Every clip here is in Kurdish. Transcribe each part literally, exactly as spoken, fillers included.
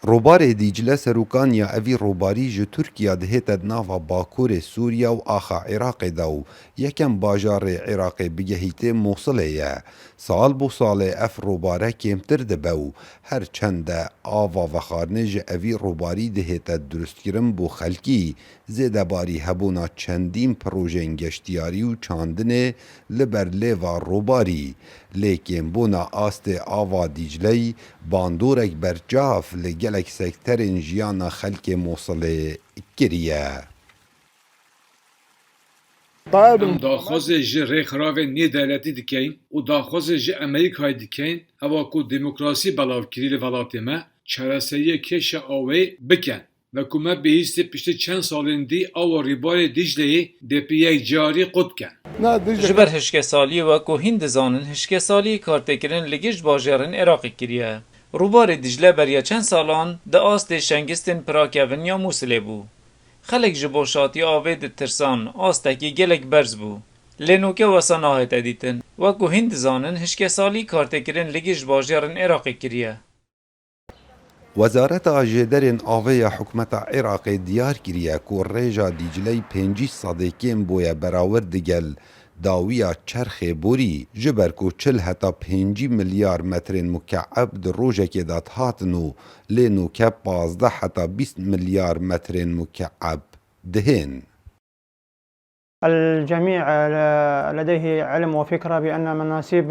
Rûbarê Dîcle serokaniya evî rûbarî ji Tirkiya dihête di nava bakurê Sûriya û axa Iraqê de û yekem bajarê Iraqê bigehîtê Mûsilê ye. Sal bo salê ev rûbare kêmtir dibe û her çende ava vexwarinê ji evî rûbarî dihête durustkirin bo xelkî, zêdebarî hebûna çendîn projeyên geştiyarî û çandinê li ber lêva rûbarî, lê kêmbûna astê ava Dîcleyî bandorek berçav li gelek sekterên jiyana xelkê Mûsilê kiriye. Em daxwazê ji rêxiravên nêdewletî dikeyin û daxwazê ji Amerîkayê dikeyin, ewa ku demokrasî belavkirî li welatê me, çareseriyê kêşa awê bikin. Ve ku me bihîstî piştî çend salên dî awa rîbarê Dîcleyê dê bi yekcarî qut ken. Ji ber hişkesaliyê, wek ku hîn dizanin, hişkesaliyê kartêkirin li gişt bajêrên Iraqê kiriye. Rûbarê Dîcle beriya çend salan di astê şengistên pirakevin ya Mûsilê bû. Xelk ji boşatiya avê ditirsan, astekî gelek berz bû. Lê nûke wesa nahête dîtin. Wek ku hîn dizanin, hişkesalî kartêkirin li gişt bajêrên Iraqê kiriye. Wezareta Jêderên Avê ya Hikûmeta Iraqê diyar kiriye ku rêja Dîcleyî pêncî sedê kêm bûye berawir digel dawiya çerxê borî, ji ber ku çil heta pêncî milyar metrên mukeeb di rojekê de dihatin û lê nûke pazdeh heta bîst milyar metrên mukeeb dihên. الجميع لديه علم وفكرة بأن مناسيب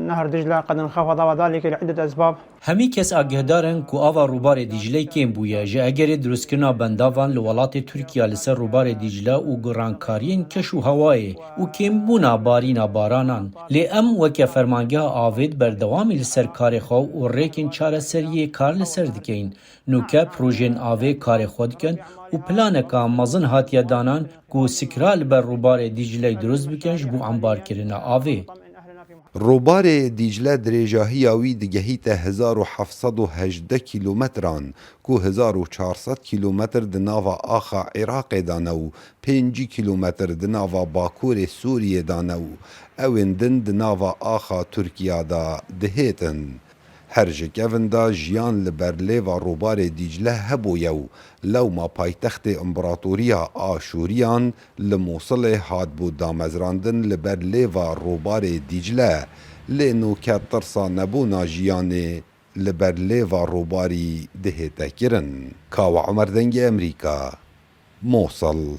نهر دجلة قد انخفض، وذلك لعدة أسباب. Hemî kes agehdar in ku ava rûbarê Dîcleyê kêm bûye. Ji egerê dirustkirina bendavan li welatê Tirkiya li ser rûbarê Dîcle û gurankariyên keş û hewayê û kêmbûna barîna baranan. Lê em weke Fermangeha Avê di berdewamî li ser karê xwe û rêkên çareseriyê kar li ser dikeyin. Nûke projeyên avê karê xwe dikin û planeka mezin hatiye danan ku sikra li ber rûbarê Dîcleyê dirust bikin ji bo embarkirina avê. Rûbarê Dîcle dirêjahiya wî digehîte hezar û heft sed û hejdeh kîlometran, ku hezar û çar sed kîlometr di nava axa Iraqê de ne û pêncî kîlometr di nava bakurê Sûriyê de ne û ewên din di nava axa Tirkiya de dihêtin. Her ji kevin de jiyan li ber lêva rûbarê Dîcle hebûye û lewma paytextê împaratoriya Aşûriyan li Mûsilê hatbû damezrandin li ber lêva rûbarê Dîcle, lê nûke tirsa nebûna jiyanê li ber lêva rûbarî dihête kirin. Kawa Omer Dengê Emerîka, Mûsil.